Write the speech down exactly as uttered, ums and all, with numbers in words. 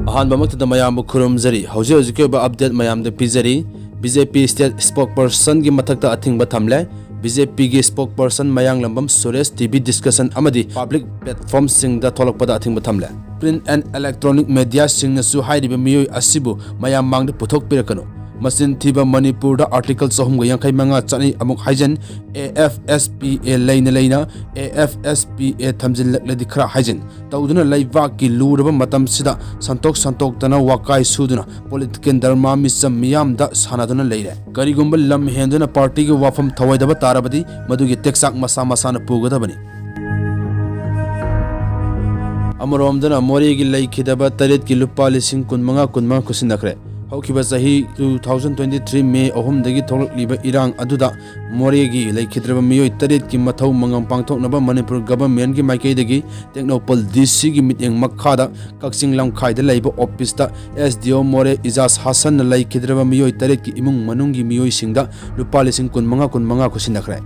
ꯑꯍꯥꯟꯕꯃꯛꯇꯗ ꯃꯌꯥꯝꯕꯨ ꯈꯨꯔꯨꯝꯖꯔꯤ꯫ ꯍꯧꯖꯤꯛ ꯍꯧꯖꯤꯛꯀꯤ ꯑꯣꯏꯕ update ꯃꯌꯥꯝꯗ ꯄꯤꯖꯔꯤ꯫ BJP state spokespersonꯒꯤ ꯃꯊꯛꯇ ꯑꯊꯤꯡꯕ ꯊꯝꯂꯦ꯫ BJPꯒꯤ spokesperson ꯃꯌꯥꯡꯂꯝꯕꯝ ꯁꯨꯔꯦꯁ TV discussion ꯑꯃꯗꯤ public platformꯁꯤꯡꯗ ꯊꯣꯛꯂꯛꯄꯗ ꯑꯊꯤꯡꯕ ꯊꯝꯂꯦ꯫ Print and electronic mediaꯁꯤꯡꯅꯁꯨ ꯍꯥꯏꯔꯤꯕ ꯃꯤꯑꯣꯏ ꯑꯁꯤꯕꯨ ꯃꯌꯥꯝ ꯃꯥꯡꯗ ꯄꯨꯊꯣꯛꯄꯤꯔꯛꯀꯅꯨ꯫ ꯃꯆꯤꯟ ꯊꯤꯕ ꯃꯅꯤꯄꯨꯔꯗ Article ꯆꯍꯨꯝꯒ ꯌꯥꯡꯈꯩ ꯃꯉꯥ ꯆꯠꯅꯩ ꯑꯃꯨꯛ ꯍꯥꯏꯖꯟ, AFSPA ꯂꯩꯅ ꯂꯩꯅ AFSPA ꯊꯝꯖꯤꯜꯂꯛꯂꯗꯤ ꯈꯔ ꯍꯥꯏꯖꯟ ꯇꯧꯗꯨꯅ ꯂꯩꯕꯥꯛꯀꯤ ꯂꯨꯔꯕ ꯃꯇꯝꯁꯤꯗ ꯁꯟꯇꯣꯛ ꯁꯟꯇꯣꯛꯇꯅ ꯋꯥꯀꯥꯏ ꯁꯨꯗꯨꯅ political drama ꯃꯤꯆꯝ ꯃꯤꯌꯥꯝꯗ ꯁꯥꯟꯅꯗꯨꯅ ꯂꯩꯔꯦ꯫ ꯀꯔꯤꯒꯨꯝꯕ ꯂꯝ ꯍꯦꯟꯗꯨꯅ partyꯒꯤ ꯋꯥꯐꯝ ꯊꯧꯑꯣꯏꯗꯕ ꯇꯥꯔꯕꯗꯤ ꯃꯗꯨꯒꯤ ꯇꯦꯛꯆꯥꯛ ꯃꯁꯥ ꯃꯁꯥꯅ ꯄꯨꯒꯗꯕꯅꯤ꯫ ꯑꯃꯔꯣꯝꯗꯅ ꯃꯣꯔꯦꯒꯤ ꯂꯩꯈꯤꯗꯕ ꯇꯔꯦꯠꯀꯤ ꯂꯨꯄꯥ ꯂꯤꯁꯤꯡ ꯀꯨꯟꯃꯉꯥ ꯀꯨꯟꯃꯉꯥ ꯈꯨꯠꯁꯤꯟꯅꯈ꯭ꯔꯦ꯫ ꯍꯧꯈꯤꯕ ꯆꯍꯤ two thousand twenty three May ꯑꯍꯨꯝꯗꯒꯤ ꯊꯣꯛꯂꯛꯂꯤꯕ ꯏꯔꯥꯡ ꯑꯗꯨꯗ ꯃꯣꯔꯦꯒꯤ ꯂꯩꯈꯤꯗ꯭ꯔꯕ ꯃꯤꯑꯣꯏ ꯇꯔꯦꯠꯀꯤ ꯃꯊꯧ ꯃꯉꯝ ꯄꯥꯡꯊꯣꯛꯅꯕ ꯃꯅꯤꯄꯨꯔ governmentꯀꯤ ꯃꯥꯏꯀꯩꯗꯒꯤ ꯇꯦꯡꯅꯧꯄꯜ DCꯒꯤ ꯃꯤꯠꯌꯦꯡ ꯃꯈꯥꯗ ꯀꯛꯆꯤꯡ ꯂꯝꯈꯥꯏꯗ ꯂꯩꯕ officeꯇ SDO ꯃꯣꯔꯦ ꯏꯖꯥꯖ ꯍꯥꯁꯟꯅ ꯂꯩꯈꯤꯗ꯭ꯔꯕ ꯃꯤꯑꯣꯏ ꯇꯔꯦꯠꯀꯤ ꯏꯃꯨꯡ ꯃꯅꯨꯡꯒꯤ ꯃꯤꯑꯣꯏꯁꯤꯡꯗ ꯂꯨꯄꯥ ꯂꯤꯁꯤꯡ ꯀꯨꯟꯃꯉꯥ ꯀꯨꯟꯃꯉꯥ ꯈꯨꯠꯁꯤꯟꯅꯈ꯭ꯔꯦ꯫